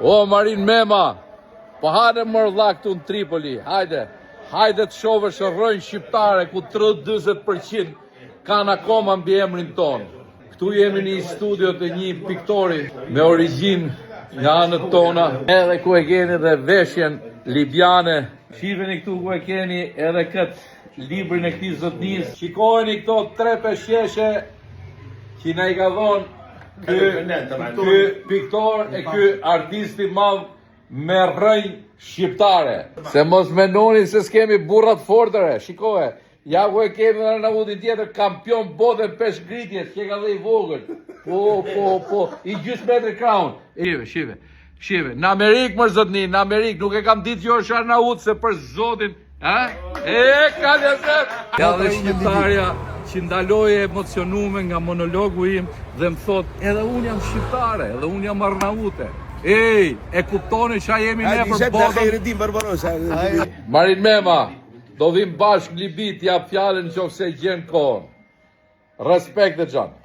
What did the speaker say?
O Marin Mema, po hajde mor vlla këtu në Tripoli, hajde. Hajde të shohësh rrënjë shqiptare ku 30-40% kanë akoma mbiemrin tonë. Këtu jemi në një studio të një piktori me origjinë nga anët tona, edhe ku e keni dhe veshjen libiane. Shiheni këtu ku e keni edhe këtë librin e këtij zotnisë. Shikojeni këto tre peshqeshe që na i ka dhonë ky ky piktor e ky artist i madh me rrënjë shqiptare. Se mos menoni se s'kemi burra të fortë re, shikoje. Ja ku e kemi dhe Arnautin tjetër, kampion bote në peshëngritje, që ka dhe i vogël. Po, po, po, i gjysë metri krahun. Shive, shive, shive. Në Amerikë, mër zotni, në Amerikë, nuk e kam ditë që është Arnaut, se për zotin, ha? E, ka lezet! Ja dhe shqiptarja që ndaloi e emocionume nga monologu im dhe më thot, edhe unë jam shqiptare, edhe unë jam Arnaute. Ej, e kuptoni që jemi ne për botën? Barbarossa. Marin Mema, do vim bashkë në Libi t'jap fjalën në qoftë se gjen kohën. Respekt dhe xhan.